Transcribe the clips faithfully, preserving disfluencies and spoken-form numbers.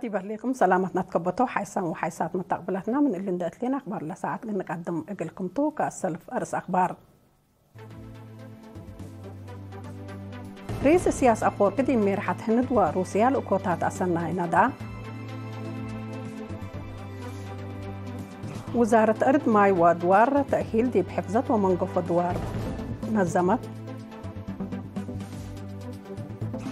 ዲብ ህሌኩም ሰላመትነ ትከበቶ ሓይሳም ወሓይሳት መተቅብለትና፣ ምን እሊ እንዴ እትሌን አክባር ለሰዓት ልንቀድም እግልኩም ቱ። ከአሰልፍ አርእስ አክባር። ርኢስ እስያስ አፈወርቂ ዲብ ሜርሐት ህንድ ወሩስያ ልእኮታት አሰናይ ነድአ። ውዛረት አርድ ማይ ወአድዋር ተእሂል ዲብ ሕፍዘት ወመንገፎ ድዋር ነዘመት።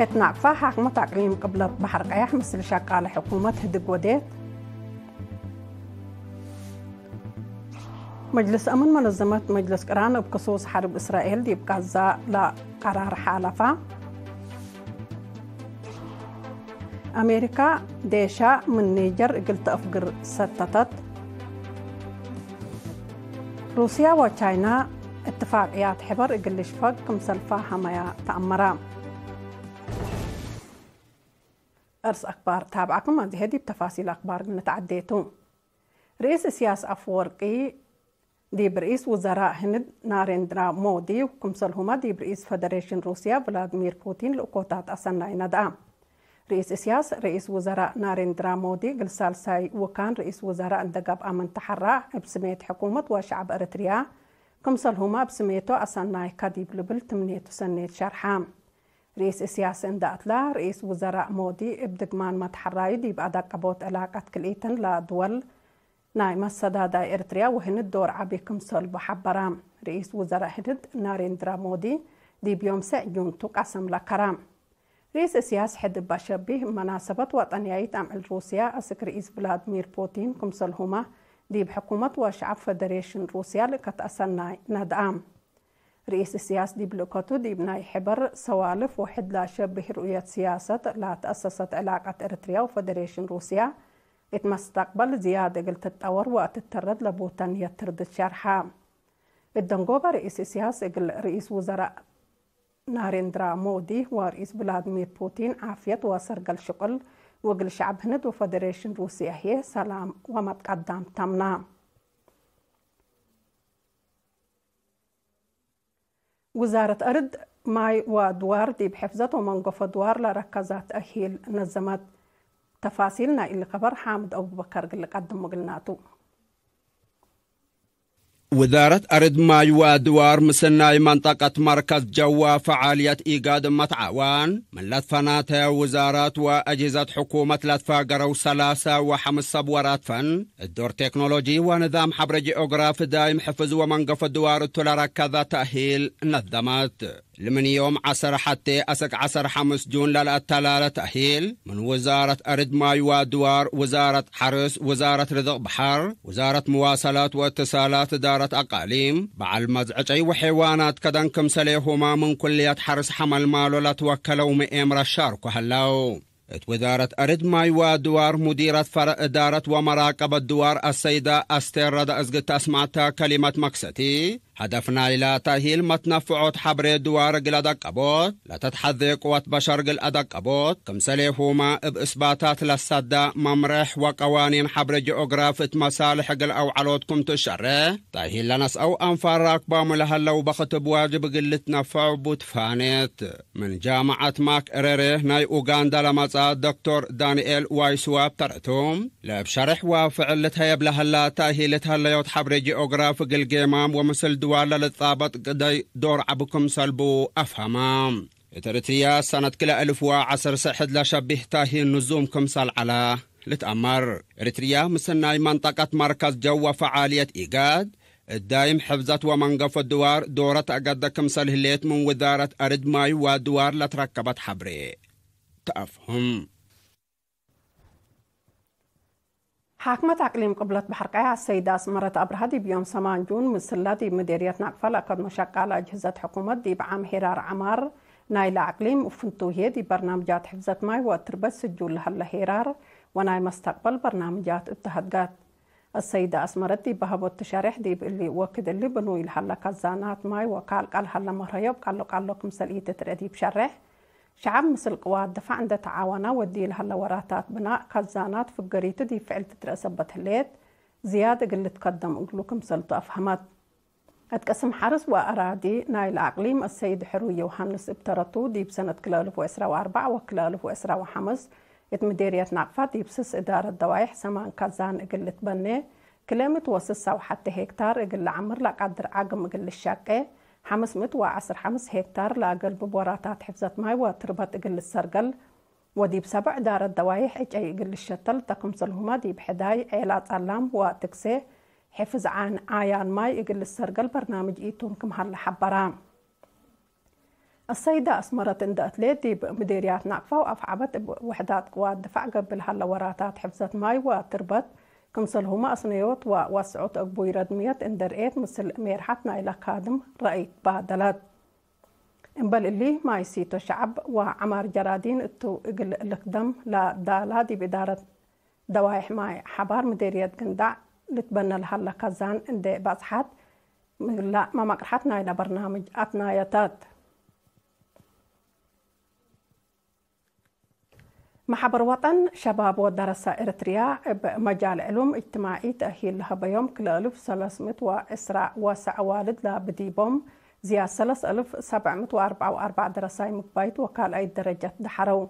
እት ናቅፋ ሓክመት አቅሊም ቅብለት በሐር ቀያሕ ምስል ሸቃለ ሕኩመት ህድግ ወዴት። መጅልስ አምን መነዘመት መጅልስ ቅራን እብ ክሱስ ሐርብ እስራኤል ዲብ ጋዛ ለቀራር ሓለፋ። አሜሪካ ዴሻ ምን ኒጀር እግል ተአፍግር ሰተተት። ሩስያ ወቻይና እትፋቅያት ሕበር እግል ልሽፈግ ክምሰል ፋሀመያ ተአመራ። አርስ አክባር ታብዓኩም፣ አዜ ዲብ ተፋሲል አክባር እግል ንትዓዴ ቱ። ርኢስ እስያስ አፈወርቂ ዲብ ርኢስ ውዘራእ ህንድ ናሬንድራ ሞዲ ወክምሰልሁመ ዲብ ርኢስ ፈደሬሽን ሩስያ ቭላድሚር ፑቲን ልእኮታት አሰናይ ነድአ። ርኢስ እስያስ፣ ርኢስ ውዘራእ ናሬንድራ ሞዲ እግል ሳልሳይ ውካን ርኢስ ውዘራእ እንዴ ገብአ ምን ተሐራ፣ እብ ስሜት ሕኩመት ወሸዐብ ኤረትርያ፣ ክምሰልሁመ እብ ስሜቶ አሰናይከ ዲብ ልብል ትምኔቱ ሰኔት ሸርሐ። ርኢስ እስያስ እንዴ አትላ፣ ርኢስ ውዘራእ ሞዲ እብ ድግማን መትሐራዩ ዲብ አደቀቦት ዕላቀት ክልኢተን ለድወል ናይ መሰዳዳይ ኤረትርያ ወህንድ ዶር ዐቢ ክምሰልቡ ሐበራ። ርኢስ ውዘራእ ህንድ ናሬንድራ ሞዲ ዲብ ዮም ሰዕ ጁን ቱ ቀሰም ለከራ። ርኢስ እስያስ ሕድ እበ ሸቢህ እብ መናሰበት ወጠንያይት አምዕል ሩስያ አስክ ርኢስ ቭላድሚር ፑቲን ክምሰልሁመ ዲብ ሕኩመት ወሸዐብ ፈደሬሽን ሩስያ ልእከት አሰናይ ነድአ። ርኢስ እስያስ ዲብ ልእከቱ ዲብ ናይ ሕበር ሰዋልፍ ወሕድ ለሸብህ ርኡየት ስያሰት ለተአሰሰት ዕላቀት ኤረትርያ ወፈደሬሽን ሩስያ እት መስተቅበል ዝያድ እግል ትጠወር ወትተረድ ለቡተን የትርድት ሸርሐ። እት ደንጎበ ርኢስ እስያስ እግል ርኢስ ውዘራእ ናሬንድራ ሞዲ ወርኢስ ቭላድሚር ፑቲን ዓፍየት ወሰርገል ሽቅል ወእግል ሸዐብ ህንድ ወፈደሬሽን ሩስያ ህዬ ሰላም ወመትቀዳም ተምና። ውዛረት አርድ፣ ማይ ወአድዋር ዲብ ሕፍዘት ወመንገፎ ድዋር ለረከዛት ተእሂል ነዘመት። ተፋሲል ናይ እሊ ከበር ሓምድ አቡበከር እግል ልቀድም እግልናቱ። ውዛረት አርድ ማይ ወአድዋር ምስል ናይ መንጠቀት መርከዝ ጀዋ ፈዓልየት ኢጋድ መትዓዋን ምን ለትፈናተ ውዛራት ወአጅህዘት ሕኩመት ለትፋገረው ሰላሰ ወሐምስ ሰብ ወራት ፈን እት ዶር ቴክኖሎጂ ወንዛም ሐብረ ጂኦግራፊ ዳይም ሕፍዝ ወመንገፎ ድዋር እቱ ለረከዘ ተእሂል ነዘመት። ለምን ዮም ዐሰር ሐቴ አስክ ዐሰር ሐምስ ጁን ለለአተላለ ተእሂል፣ ምን ውዛረት አርድ ማይ ወአድዋር፣ ውዛረት ሐርስ፣ ውዛረት ርዝቅ በሐር፣ ውዛረት መዋሰላት ወእትሳላት፣ እዳረት አቃሊም፣ በዐል መዝዕጨይ ወሐይዋናት ከደን ክምሰሌሁመ ምን ኩልየት ሐርስ ሐመልማሎ ለትወከለው ምኤምረት ሻርኮ ሀለው። እት ውዛረት አርድ ማይ ወአድዋር ሙዲረት ፈረዕ እዳረት ወመራቀበት ድዋር አሰይደ አስቴር ረዳ እዝግት አስማተ ከሊመት መክሰቲ፣ ሀደፍ ናይላ ተእሂል መትነፍዖት ሐብሬ ድዋር እግል አደቀቦት፣ ለተትሐዜ ቅወት በሸር እግል አደቀቦት፣ ክምሰሌሁመ እብ እስባታት ለሰደ መምሬሕ ወቀዋኒን ሐብሬ ጂኦግራፍ እት መሳልሕ እግል አውዐሎት ክም ትሸሬሕ፣ ተእሂል ለነስአው አንፋር ራክባሙ ለሀለው በክት እብ ዋጅብ እግል ልትነፈዑ ቡ ትፋኔት። ምን ጃምዐት ማክ ኤረሬ ናይ ኡጋንዳ ለመጽአ ዶክቶር ዳንኤል ዋይስዋብ ተረቱ፣ ለእብ ሸሬሕ ወፍዕል ልትሀየብ ለሀላ ተእሂል እት ሀለዮት ሐብሬ ጂኦግራፍ እግል ጌማም ወምስል ድዋር ለልትጻበጥ ቅደይ ዶር ዐቢ ክምሰል ቡ አፍሀመ። እት ኤረትርያ ሰነት ክልኤ እልፍ ወዐሰርሰ ሕድ ለሸቢህ ተእሂል ንዙም ክምሰል ዐለ ልትአመር። ኤረትርያ ምስል ናይ መንጠቀት መርከዝ ጀው ወፈዓልየት ኢጋድ፣ እት ዳይም ሕፍዘት ወመንገፎ ድዋር ዶረ ተአገደ ክምሰል ህሌት ምን ውዛረት አርድ ማይ ወድዋር ለትረከበት ሐብሬ ተአፍሁም። ሓክመት አቅሊም ቅብለት በሐር ቀያሕ አሰይደ አስመረት አብርሃ ዲብ ዮም ሰማን ጁን ምስላ ዲብ ምዴርየት ናቅፋ ለአከድሞ ሸቃለ አጅህዘት ሕኩመት ዲብ ዓም ሄራር ዐማር ናይለ አቅሊም እብ ፍንቱ ህዬ ዲብ በርናምጃት ሕፍዘት ማይ ወእትርበት ስጁል ለሀለ ሄራር ወናይ መስተቅበል በርናምጃት እተሀድጋት። አሰይደ አስመረት ዲብ በሀቦት ትሸሬሕ ዲብ እሊ ወክድ እሊ ብኑይ ለሀለ ከዛናት ማይ ወካልቀ ለሀለ መርሀዮ እብ ቃሎ ቃሎ ክምሰል ኢትትርኤ ዲብ ሸሬሕ፣ ሸዐብ ምስል ቅዋት ድፋዕ እንዴ ተዓወነ ወዲ ለሀለ ወራታት ብናእ ከዛናት ፍገሪቱ ዲብ ፍዕል ትትርኤ ሰበት ህሌት፣ ዝያድ እግል ልትከደም እግሉ ክምሰልቱ አፍሀመት። እት ቅስም ሐርስ ወአራዲ ናይለ አቅሊም አሰይድ ሕሩይ ዮውሃንስ እብ ተረቱ፣ ዲብ ሰነት ክልኤ አልፍ ወዕስራ ወአርበዕ ወክልኤ አልፍ ወዕስራ ወሐምስ እት ምዴርየት ናቅፋ ዲብ ስስ እዳረት ደዋይሕ ሰማን ካዛን እግል ልትበኔ፣ ክልኤ ምእት ወስሳ ወሐቴ ሄክታር እግል ለዐምር ለቃድር ዐግም እግል ልሻቄ፣ ሐምስ ምእት ወዐስር ሐምስ ሄክታር ለአገልብብ ወራታት ሕፍዘት ማይ ወትርበት እግል ልትሰርገል፣ ወዲብ ሰብዕ እዳረት ደዋይሕ ዕጨይ እግል ልሸተል ተ ክምሰልሁመ ዲብ ሕዳይ፣ ዔላ ጸላም ወትግሴ፣ ሕፍዝ ዓን-፣ ዓያን ማይ እግል ልትሰርገል በርናምጅ ኢቱን ክም ሀለ ሐበራ። አሰይደ አስመረት እንደ እትሌት ዲብ ምዴርያት ናቅፋ ወአፍዓበት እብ ውሕዳት ቅዋት ድፋዕ ገብእ ለሀለ ወራታት ሕፍዘት ማይ ወትርበት፣ ክምሰልሁመ አስነዮት ወወስዖት እግቡይ ረድምየት እንደ ርኤት ምስል ሜርሐት ናይለ ካድም ረአይ ትባደለት። እምበል እሊ፣ ማይ ሲቶ ሸዐብ ወዐማር ጀራዲን እቱ እግል ልክደም ለዳላ ዲብ እዳረት ደዋይሕ ማይ ሐባር ምዴርየት ግንዳዕ ልትበነ ለሀለ ከዛን እንዴ በጽሐት፣ ምላእ መመቅርሐት ናይለ በርናምጅ አትናየተት። መሐበር ወጠን ሸባብ ወደረሰ ኤረትርያ እብ መጃል ዕሉም እጅትማዒ ተእሂል ለሀበዮም ክልኤ እልፍ ሰለስ ምእት ወዕስራ ወሰዕ ዋልድ ለብዲቦም ዝያድ ሰለስ እልፍ ሰብዕ ምእት ወአርበዕ ወአርበዕ ደረሳይ ምግባይት ወካልኣይት ደረጀት ደሐረው።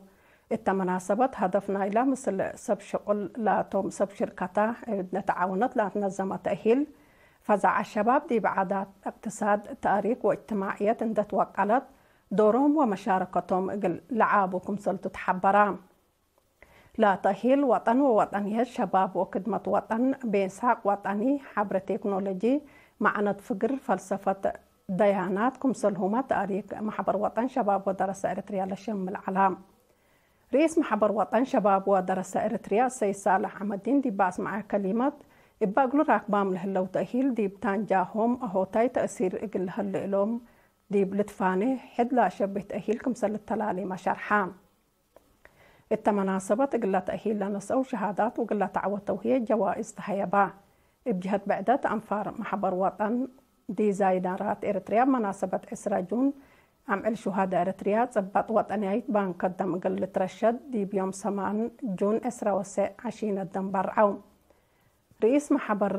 እተ መናሰበት ሀደፍ ናይላ ምስል ሰብ ሽቁል ላቶም ሰብ ሽርከታ እብ ነተዓወነት ለአትነዘመ ተእሂል ፈዛዐ ሸባብ ዲብ ዓዳት፣ እቅትሳድ፣ ታሪክ ወእጅትማዕየት እንዴ ትወቀለት ዶሮም ወመሻረከቶም እግል ለዓቡ ክምሰልቱ ተሐበራ። ለተእሂል ወጠን ወወጠንየት ሸባብ ወክድመት ወጠን፣ ቤንሳቅ ወጠኒ፣ ሐብረ ቴክኖሎጂ፣ መዕነት ፍግር፣ ፈልሰፈት ደያናት ክምሰልሁመ ታሪክ መሕበር ወጠን ሸባብ ወደረሰ ኤረትርያ ለሸምል ዐላ። ርኢስ መሕበር ወጠን ሸባብ ወደረሰ ኤረትርያ ሰይድ ሳልሕ ዐመዲን ዲብ አስመዐ ከሊመት፣ እበ እግሉ ራክባም ለህለው ተእሂል ዲብ ታንጃሆም አሆታይ ተእሲር እግል ለሀሌ እሎም ዲብ ልትፋኔ ሕድ ለአሸብህ ተእሂል ክምሰል ልተላሌመ ሸርሐ። እተ መናሰበት እግለ ተእሂል ለነስአው ሸሃዳት ወእግለ ተዐወተው ህዬ ጀዋእዝ ተሀየባ። እብ ጀህት ብዕደት አንፋር መሕበር ወጠን ዲዛይነራት ኤረትርያ መናሰበት ዕስረ ጁን አምዕል ሹሃደ ኤረትርያ ጽበጥ ወጠንያይት ባንከ ደም እግል ልትረሸድ ዲብ ዮም ሰማን ጁን ዕስረ ወሰዕ ዐሺነት ደንበር ዐው። ርኢስ መሕበር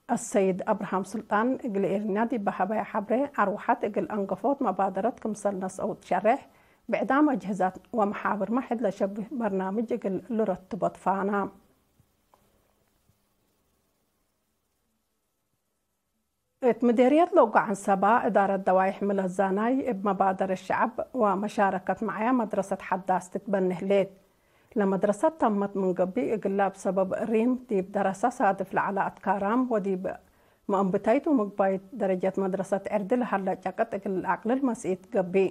አሰይድ አብርሃም ሱልጣን እግል ኤሪና ዲብ ሀበያ ሐብሬ፣ አርወሐት እግል አንገፎት መባደረት ክምሰል ነስአው ትሸሬሕ፣ ብዕዳም አጅህዛት ወመሓብርመ ሕድ ለሸብህ በርናምጅ እግል ልረትቦ ትፋና። እት ምዴርየት ለውጋዕ አንሰባ እዳረት ደዋይሕ ምለዛናይ እብ መባደረት ሸዐብ ወመሻረከት መዓያ መድረሰት ሐዳስ ትትበኔ ህሌት። ለመድረሰት ተመት ምን ገብእ፣ እግላ እብ ሰበብ ሪም ዲብ ደረሰ ሳድፍ ለዐለ አትካራም ወዲብ መአንብታይት ወምግባይት ደረጀት መድረሰት ዕርዲ ለሀለ ጨቅጥ እግል አቅልል መስኢት ገብእ።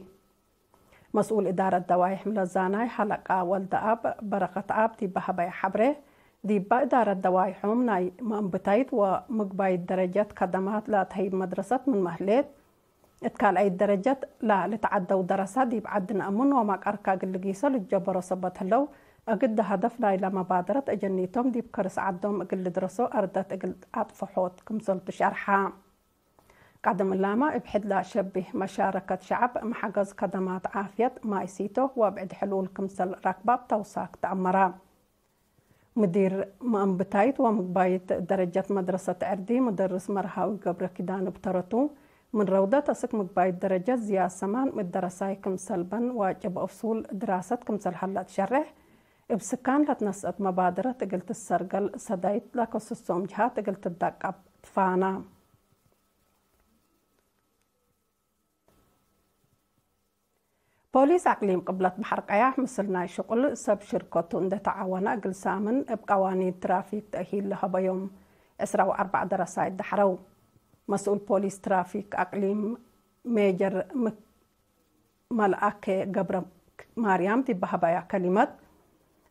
መስኡል እዳረት ደዋይሕ ምለዛናይ ሐለቃ ወልደአብ በረከትአብ ዲበ ሀበየ ሐብሬ፣ ዲበ እዳረት ደዋይሖም ናይ መአንብታይት ወምግባይት ደረጀት ከደማት ለተህይብ መድረሰት ምንመ ህሌት፣ እት ካልኣይት ደረጀት ለልትዐደው ደረሳ ዲብ ዐድ ነአምን ወመቀርከ እግል ልጊሶ ልትጀበሮ ሰበት ህለው፣ እግደ ሀደፍ ናይለ መባደረት አጀኒቶም ዲብ ከርስ ዐዶም እግል ልድረሶ አርደት እግል አጥፈሖት ክምሰልቱ ሸርሐ። ቀደም እላመ እብ ሕድ ለአሸብህ መሻረከት ሸዐብ፣ መሐገዝ ከደማት ዓፍየት፣ ማይ ሲቶ ወብዕድ ሕሉል ክምሰል ረክባብ ተውሳክ ተአመረ። ምዲር መአንብታይት ወምግባይት ደረጀት መድረሰት ዕርዲ፣ ምደርስ መርሃዊ ገብረኪዳን እብ ተረቱ፣ ምን ረውደት አስክ ምግባይት ደረጀት ዝያድ ሰማን ምእት ደረሳይ ክምሰል በን ዋጭብ እሱል ድራሰት ክምሰል ሀለ ትሸሬሕ፣ እብ ስካን ለትነስአት መባደረት እግል ትሰርገል ሰዳይት ለከስሶም ጅሃት እግል ትደቀብ ትፋና። ፖሊስ አቅሊም ቅብለት በሐር ቀያሕ ምስል ናይ ሽቁል ሰብ ሽርከቱ እንዴ ተዓወነ እግል ሳምን እብ ቀዋኒን ትራፊክ ተእሂል ለሀበዮም ዕስራ ወአርበዕ ደረሳይት ደሐረው። መስኡል ፖሊስ ትራፊክ አቅሊም ሜጀር ምክ-፣ መልአከ ገብረ ማርያም ዲብ ሀበያ ከሊመት፣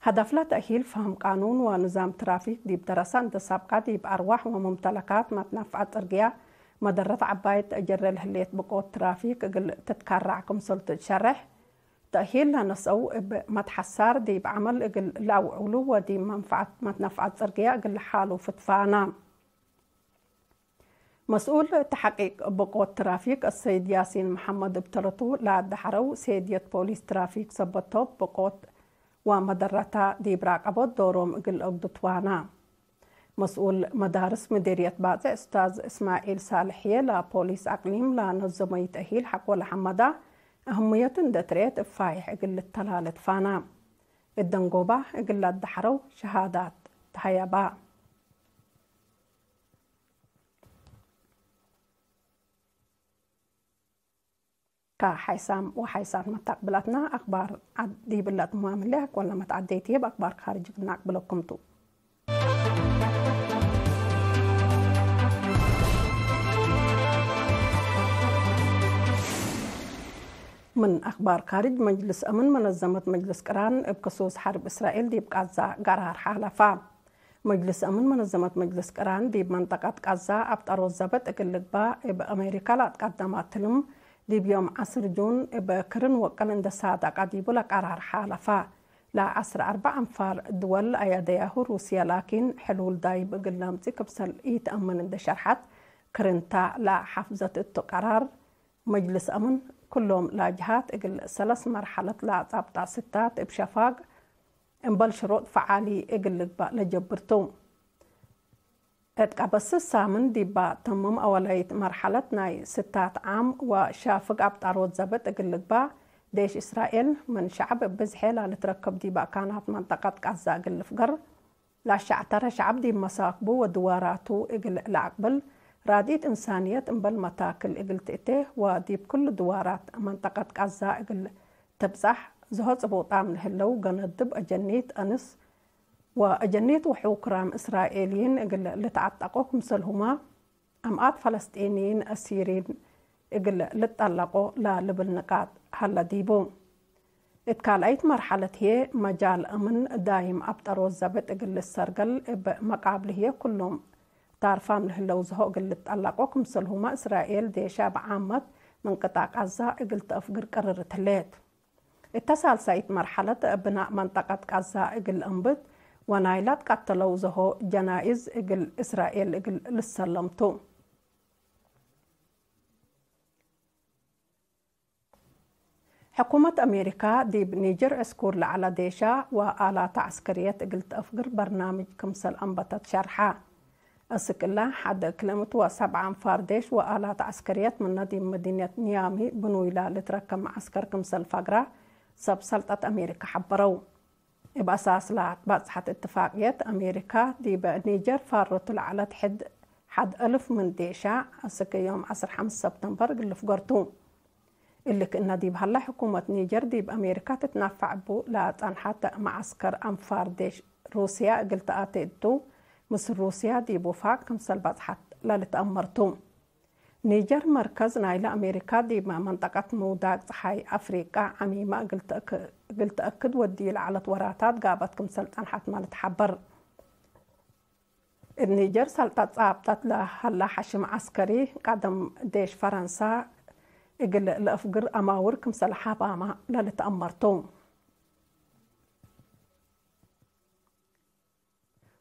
ሀደፍለ ተእሂል ፈህም ቃኑን ወንዛም ትራፊክ ዲብ ደረሰ እንዴ ሳብቀ፣ ዲብ አርዋሕ ወሙምተለካት መትነፍዐት ጽርግያ መደረት ዐባይት ተአጀሬ ለህሌት ብቆት ትራፊክ እግል ትትከረዕ ክምሰልቱ ትሸሬሕ። ተእሂል ለነስአው እብ መትሐሳር ዲብ ዐመል እግል ለአውዕሉ ወዲብ መንፈዐት መትነፍዐት ጽርግያ እግል ለሓሉ ፍትፋና። መስኡል ተሐቂቅ ብቆት ትራፊክ አሰይድ ያሲን መሐመድ እብ ተረቱ ለአደሐረው ሴድየት ፖሊስ ትራፊክ ሰበት ቶብ ብቆት ወመደረታ ዲብ ራቀቦት ዶሮም እግል አግዱ ትዋና። መስኡል መዳርስ ምዲርየት ባጽዕ እስታዝ እስማዒል ሳልሕ ህዬ ለፖሊስ አቅሊም ለነዘመዩ ተእሂል ሐቆ ለሐመዳ አህምየቱ እንዴ ትርኤት እብ ፋይሕ እግል ልተላለ ትፋና። እት ደንጎባ እግል ለአትደሐረው ሸሃዳት ተሀየባ። ከሓይሳም ወሓይሳት መታቅብላትና አክባር ዲብ እለ አትማም እለ ኮን ለመትዓደይ ቲብ አክባር ካርጅ እግል ነአቅብለኩም ቱ። ምን አክባር ካርጅ፣ መጅልስ አምን መነዘመት መጅልስ ቅራን እብ ክሱስ ሐርብ እስራኤል ዲብ ቃዛ ቀራር ሓለፋ። መጅልስ አምን መነዘመት መጅልስ ቅራን ዲብ መንጠቀት ቃዛ አብጠሮት ዘበጥ እግል ልግባእ እብ አሜሪካ ለአትቀደመ ትልም ዲብ ዮም ዐስር ጁን እብ ክርን ወቅል እንዴ ሳደቀ ዲቡ ለቀራር ሓለፋ። ለዐስር አርበዕ አንፋር ድወል አያደያሁ ሩስየ ላኪን ሕሉል ዳይም እግል ለአምጽእ ክምሰል ኢተአምን እንዴ ሸርሐት፣ ክርን ተ ለሐፍዘት እቱ ቀራር፣ መጅልስ አምን ክሎም ለጅሃት እግል ሰለስ መርሐለት ለአጻብጣ ስታት እብ ሸፋግ እምበል ሽሩጥ ፈዓሊ እግል ልግባእ ለጀብር ቱ። እት ቀበስስ ሳምን ዲባ ተምም አወላይት መርሐለት ናይ ስታት ዓም ወሻፍግ አብጣሮት ዘብጥ እግል ልግባእ፣ ዴሽ እስራኤል ምን ሸዐብ እብ ብዝሐ ላልትረከብ ዲብ አካናት መንጠቀት ቃዛ እግል ልፍገር፣ ለአሸዕተረ ሸዐብ ዲብ መሳክቡ ወድዋራቱ እግል ለአቅብል፣ ራድኢት እንሳንየት እምበል መታክል እግል ትእቴ ወዲብ ክሉ ድዋራት መንጠቀት ቃዛ እግል ትብጻሕ፣ ዝሆ ጽቡጣም ለህለው ገነድብ አጀኒት አንስ ወአጀኒት ውሑክራም እስራኤልይን እግል ልትዓጠቆ፣ ክምሰልሁመ አምኣት ፈለስጢንይን አሲሪን እግል ልጠለቆ ለልብል ንቃጥ ሀለ ዲቡ። እት ካልኣይት መርሐለት ህዬ፣ መጃል አምን ዳይም አብጠሮት ዘብጥ እግል ልሰርገል እብ መቃብል ህዬ፣ ክሎም ታርፋም ለህለው ዝሆ እግል ልጠለቆ፣ ክምሰልሁመ እስራኤል ዴሻ እብ ዓመት ምን ቅጣዕ ቃዛ እግል ተአፍግር ቅርርት ህሌት። እተ ሳልሳይት መርሐለት ብናእ መንጠቀት ቃዛ እግል አንብት ወናይላ ትቀተለው ዘሆ ጀናይዝ እግል እስራኤል እግል ልሰለም ቱ። ሕኩመት አሜሪካ ዲብ ኒጀር ዕስኩር ለዐለ ዴሻ ወአላተ ዐስከርየት እግል ተአፍግር በርናምጅ ክምሰል አንበተት ሸርሐ። እስክ እለ፣ ሐድ ክልምት ወሰብዓ አንፋር ዴሽ ወአላት ዐስከርየት ምነ ዲብ መዲነት ኒያሚ ብኑይ ለልትረከብ መዐስከር ክምሰል ፈግረ፣ ሰብ ሰልጠት አሜሪካ ሐበረው። እብ አሳስ ለአትባጽሐት እትፋቅየት፣ አሜሪካ ዲብ ኒጀር ፋሮቱ ለዐለት ሕድ ሐድ አልፍ ምን ዴሻ፣ እስክ ዮም ዐስር ሐምስ ሰብተምበር እግል ልፍገር ቱ። እሊ ክእነ ዲብ ሀለ፣ ሕኩመት ኒጀር ዲብ አሜሪካ ትትናፈዕ እቡ ለጸንሐት መዐስከር አንፋር ዴሽ ሩስያ እግል ተአቴ እቱ፣ ምስል ሩስያ ዲብ ውፋቅ ክምሰል በጽሐት ለልትአመር ቱ። ኒጀር መርከዝ ናይለ አሜሪካ ዲብ መንጠቀት ምውዳቅ ጸሓይ አፍሪቃ ዐሚመ እግል ተአክ-፣ እግል ተአክድ ወድዩ ለዐለት ወራታት ጋበት ክምሰል ጸንሐትመ ልትሐበር። እብ ኒጀር ሰልጠት ጻብጠት ለሀላ ሐሽም ዐስከሪ፣ ቀደም ዴሽ ፈረንሳ እግል ለአፍግር አማውር ክምሰል ሐባመ ለልትአመር ቱ።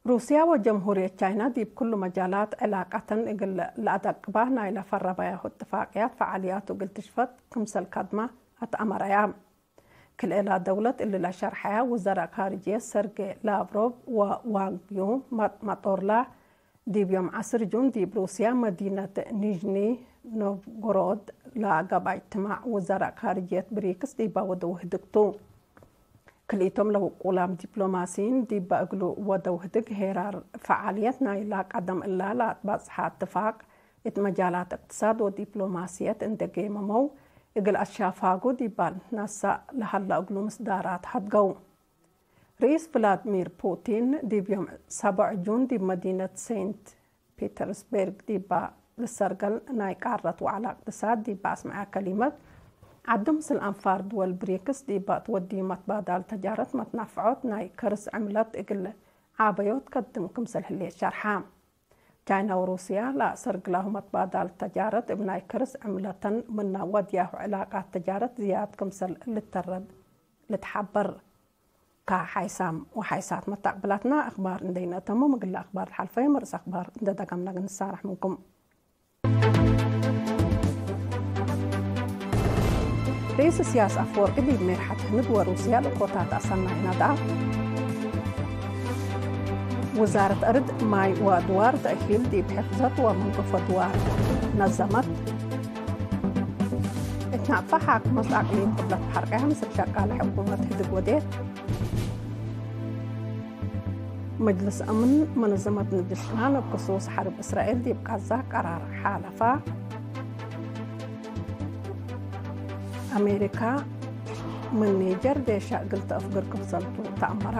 ሩስያ ወጀምሁርየት ቻይና ዲብ ክሉ መጃላት ዕላቀተን እግል ለአደቅባ ናይለ ፈረመያሁ እትፋቅያት ፈዓልያቱ እግል ትሽፈጥ ክምሰል ከድመ አትአመረያ። ክልኤላ ደውለት እሊ ለሸርሐያ ውዘራእ ካርጅየት ሰርጌ ላቭሮቭ ወዋንግ ዩ መጥ-፣ መጦርላ ዲብ ዮም ዐስር ጁን ዲብ ሩስያ መዲነት ኒዥኒ ኖቭጎሮድ ለገብአ እጅትማዕ ውዘራእ ካርጅየት ብሪክስ ዲበ ወደው ህድግ ቱ። ክልኢቶም ለውቁላም ዲፕሎማሲይን ዲበ እግሉ ወደው ህድግ ሄራር ፈዓልየት ናይላ ቀደም እላ ለአትባጽሐ እትፋቅ እት መጃላት እቅትሳድ ወዲፕሎማሲየት እንዴ ጌመመው፣ እግል አትሻፋጉ ዲባል ነሰእ ለሀለ እግሉ ምስዳራት ሀድገው። ርኢስ ቭላድሚር ፑቲን ዲብ ዮም ሰቦዕ ጁን ዲብ መዲነት ሴንት ፒተርስቤርግ ዲባ ልሰርገል ናይ ቃረት ወዐለ እቅትሳድ ዲባ አስመዐ ከሊመት፣ ዐዱ ምስል አንፋር ድወል ብሪክስ ዲባ ትወድዩ መትባዳል ተጃረት መትናፍዖት ናይ ከርስ ዕምለት እግል ዓበዮት ከድም ክምሰል ህሌት ሸርሐ። ቻይና ወሩስያ ለአሰርግላሁ መትባዳል ተጃረት እብ ናይ ከርስ ዕምለተን ምነ ወድያሁ ዕላቃት ተጃረት ዝያድ ክምሰል ልተረድ ልትሐበር። ከሓይሳም ወሓይሳት መታቅብላትና አክባር እንዴ ነአተምም፣ እግለ አክባር ለሐልፈዩ መርስ አክባር እንዴ ደገምነ ግንሳረሕ ምንኩም። ርኢስ እስያስ አፈወርቂ ዲብ ሜርሐት ህንድ ወሩስያ ልእኮታት አሰናይ ነድአ። ውዛረት አርድ፣ ማይ ወአድዋር ተእሂል ዲብ ሕፍዘት ወመንገፎ ድዋር ነዘመት። እት ናቅፋ ሓክመት አቅሊም ቅብለት በሐር ቀያ ምስል ሸቃለ ሕኩመት ህድግ ወዴት። መጅልስ አምን መነዘመት ንጅል ሽናን እብ ክሱስ ሐርብ እስራኤል ዲብ ቃዛ ቀራር ሓለፋ። አሜሪካ ምን ኒጀር ዴሻ እግል ተአፍግር ክምሰልቱ ተአመረ።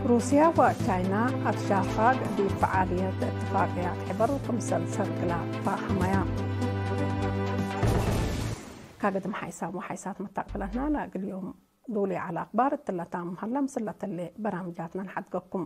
ሩስያ ወቻይና አትሻፋግ ዲብ ፈዓልየት እትፋቅያት ሕበር ክምሰል ሰርግላ ፋህመያ። ካገድም ሓይሳም ወሓይሳት መታቅብለትና ለእግል ዮም ዱሊ ዐለ አክባር እትለ ታምም ሀለ፣ ምስለተሌ በራምጃትነ ነሐድገኩም።